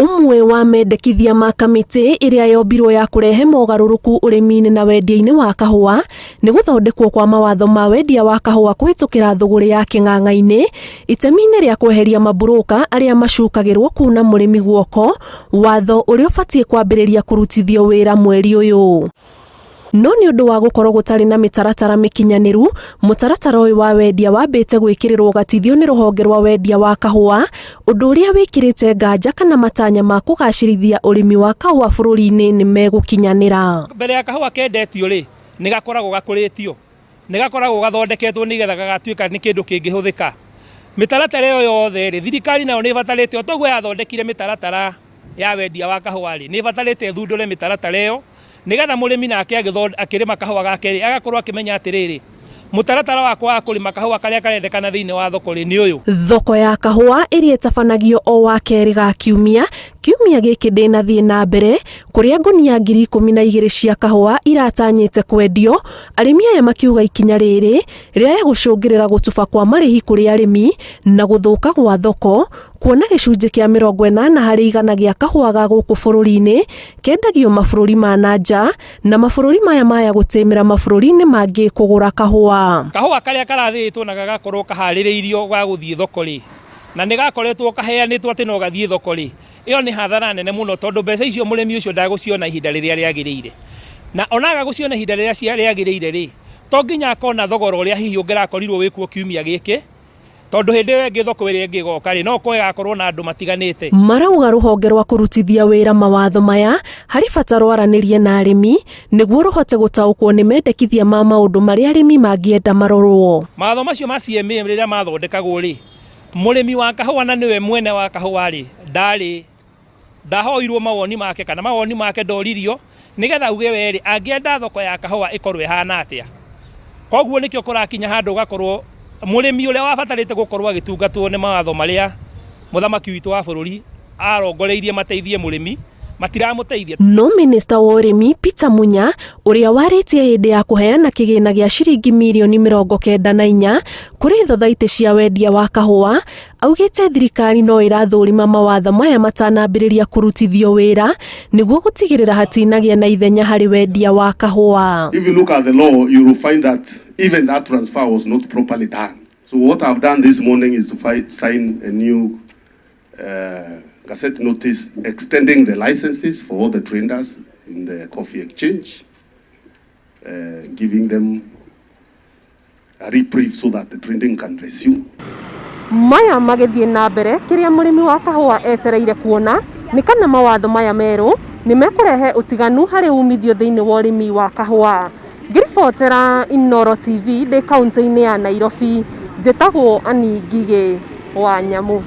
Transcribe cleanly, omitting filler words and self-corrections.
Ũmwe wa mendekithia ma kamĩtĩ ĩrĩa yombirwo ya kũrehe mogarũrũku ũrĩmi-inĩ na wendia-inĩ wa kahũa nĩ gũthondekwo kwa mawatho ma wendia wa kahũa kũhĩtũkĩra thũgũrĩ ya kĩng'ang'a-inĩ itemi-inĩ rĩa kweheria maburũka arĩa macukagĩrwo kuna mũrĩmi guoko, watho ũrĩa ũbatiĩ kwambĩrĩria kũrutithio wĩra mweri ũyũ. No nĩ ũndũ wa gũkorwo gũtarĩ na mĩtaratara mĩkinyanĩru, mũtaratara ũyũ wa wendia wambĩte gwĩkĩrĩrwo gatithio nĩ rũhonge rwa wendia wa kahũa, ũndũ ũrĩa wĩkĩrĩte nganja kana matanya ma kũgacĩrithia ũrĩmi wa kahũa bũrũri-inĩ nĩ megũkinyanĩra. Mbere ya kahũa kendetio rĩ, nĩ gakoragwo gakũrĩtio, nĩ gakoragwo gathondeketwo nĩgetha gagatuĩka nĩ kĩndũ kĩngĩhũthĩka. Mĩtaratara ĩyo yothe rĩ, thirikari nayo nĩ ĩbatarĩte, o toguo yathondekire mĩtaratara ya wendia wa kahũa rĩ, nĩ ĩbatarĩte ĩthundũre mĩtaratara ĩyo nĩgetha mũrĩmi nake akĩrĩma kahũa gake rĩ, agakorwo akĩmenya atĩrĩrĩ, mũtaratara wakwa wa kũrĩma kahũa karĩa karendekana thĩinĩ wa thoko rĩ, nĩ ũyũ. Thoko ya kahũa ĩrĩa ĩtabanagio o wakerĩ ga kiumia, kiumia gĩkĩ ndĩnathiĩ na mbere, kũrĩa ngũnia 12,000 cia kahũa iratanyĩte kwendio, arĩmi aya makiuga ikinya rĩrĩ rĩaya gũcũngĩrĩra gũtuba kwa marĩhi kũrĩ arĩmi na gũthũka gwa thoko, kuona gĩcunjĩ kĩa 80% gĩa kahũa ga gũkũ bũrũri-inĩ kendagio mabũrũri ma na nja, na mabũrũri maya maya gũtĩmĩra mabũrũri-inĩ mangĩ kũgũra kahũa. Kahũa karĩa karathĩĩtwo na gagakorwo kaharĩrĩirio ga gũthiĩ thoko rĩ, na nĩ gakoretwo kaheanĩtwo atĩ no gathiĩ thoko rĩ, ĩyo nĩ hathara nene mũno tondũ mbeca icio mũrĩmi ũcio ndagũciona ihinda rĩrĩa rĩagĩrĩire. Na ona aga gũciona ihinda rĩrĩa rĩagĩrĩire rĩ, to nginya akona thogora ũrĩa hihi ũngĩrakorirwo wĩkuo kiumia gĩkĩ, tondũ hĩndĩ ĩyo ĩngĩ thoko ĩrĩa ĩngĩ ĩgoka rĩ, no ũkorwo ĩgakorwo na andũ matiganĩte. Marauga rũhonge rwa kũrutithia wĩra mawatho maya harĩ bata rwaranĩrie na arĩmi nĩguo rũhote gũtaũkwo nĩ mendekithia ma maũndũ marĩa arĩmi mangĩenda marorwo. Mawatho macio ma CMA rĩrĩa mathondekagwo rĩ, mũrĩmi wa kahũa na nĩwe mwene wa kahũa rĩ, ndarĩ ndahoirwo mawoni make kana mawoni make ndoririo nigetha auge we rĩ angĩenda thoko ya kahũa ĩkorwo ĩhana atĩa. Koguo nĩkĩo kũrakinya handũ ũgakorwo mũrĩmi ũrĩa wabatarĩte gũkorwo agĩtungatwo nĩ mawatho marĩa mũthamaki witũ wa bũrũri arongoreirie mateithie mũrĩmi, matiramũteithia. No minista wa ũrĩmi Peter Munya ũrĩa warĩtie hĩndĩ ya kũheana kĩgĩna gĩa ciringi mirioni 94 kũrĩ thothaitĩ cia wendia wa kahũa, augĩte thirikari no ĩrathũrima mawatho maya matanambĩrĩria kũrutithio wĩra nĩguo gũtigĩrĩra hatinagĩa na ithenya harĩ wendia wa kahũa. If you look at the law, you will find that even that transfer was not properly done. So what I've done this morning is to sign a new gazette notice extending the licenses for all the traders in the coffee exchange, giving them a reprieve so that the trading can resume. Maya magĩthiĩ na mbere kĩrĩa mũrĩmi wa kahũa etereire kuona nĩ kana mawatho maya merũ nĩ mekũrehe ũtiganu harĩ umithio thĩinĩ wa ũrĩmi wa kahũa. Ngĩribotera Inooro TV ndĩ kaunti-inĩ ya Nairobi, njĩtagwo Annie Ngigĩ wa Nyamu.